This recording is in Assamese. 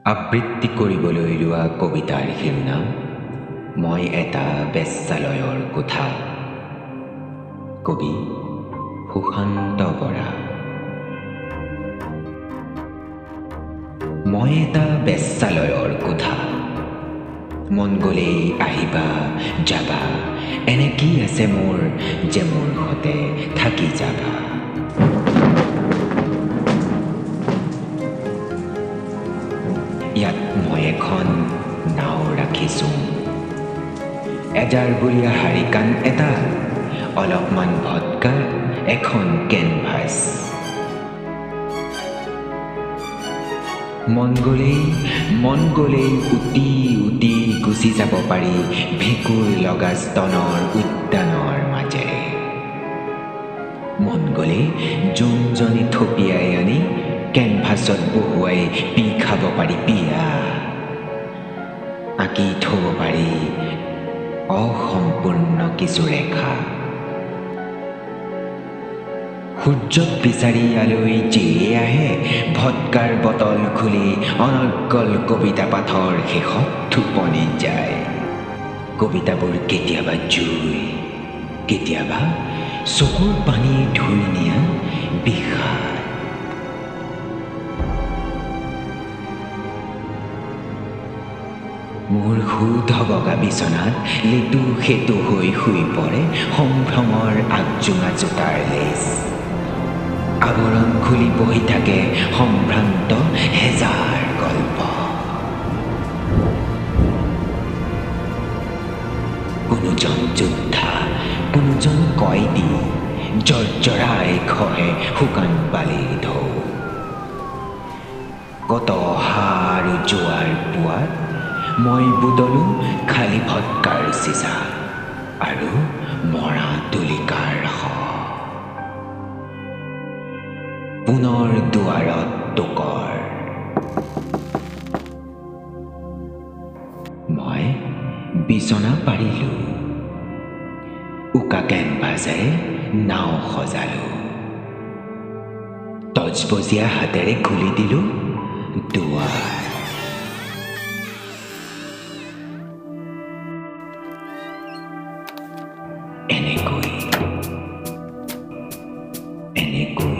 আবৃত্তি কৰিবলৈ লোৱা কবিতাৰ শিৰোনাম মই এটা বেশ্যালয়ৰ কোঠা। কবি সুশান্ত বৰা। মই এটা বেশ্যালয়ৰ কোঠা, মন গ'লেই আহিবা যাবা, এনে কি আছে মোৰ যে মোৰ সতে থাকি যাবা। ইয়াত মই এখন নাও ৰাখিছোঁ, এজাৰবৰীয়া হাৰিকান এটা, অলপমান ভটকা, এখন কেনভাছ। মন গ'লেই উটি উটি গুচি যাব পাৰি ভেঁকুৰ লগা স্তনৰ উদ্যানৰ মাজেৰে। মন গ'লেই যোনজনী থপিয়াই আনি কেনভাছত বহুৱাই পি খাব পাৰি পিয়া, আঁকি থ'ব পাৰি অসম্পূৰ্ণ কিছু ৰেখা। সূৰ্যক বিচাৰি ইয়ালৈ যিয়ে আহে, ভটকাৰ বটল খুলি অনৰ্গল কবিতা পাঠৰ শেষত টোপনি যায়। কবিতাবোৰ কেতিয়াবা জুই, কেতিয়াবা চকুৰ পানী ধুই নিয়া বিষাদ। মোৰ শুদ্ধ বগা বিচনাত লেতু সেতু হৈ শুই পৰে সম্ভ্ৰমৰ আগজোঙা জোতাৰ লেচ। আৱৰণ খুলি বহি থাকে সম্ভ্ৰান্ত হেজাৰ গল্প। কোনোজন যোদ্ধা, কোনোজন কয়দী, জৰ্জৰাই খহে শুকান বালিৰ ঢৌ। কত অহা আৰু যোৱাৰ পুৱাত মই বুটলো খালী ভটকাৰ চিচা আৰু মৰা তুলিকাৰ শ। পুনৰ দুৱাৰত টোকৰ। মই বিচনা পাৰিলোঁ, উকা কেনভাছেৰে নাও সজালোঁ, তজবজীয়া হাতেৰে খুলি দিলোঁ দুৱাৰ। এনেকৈ এনেকৈ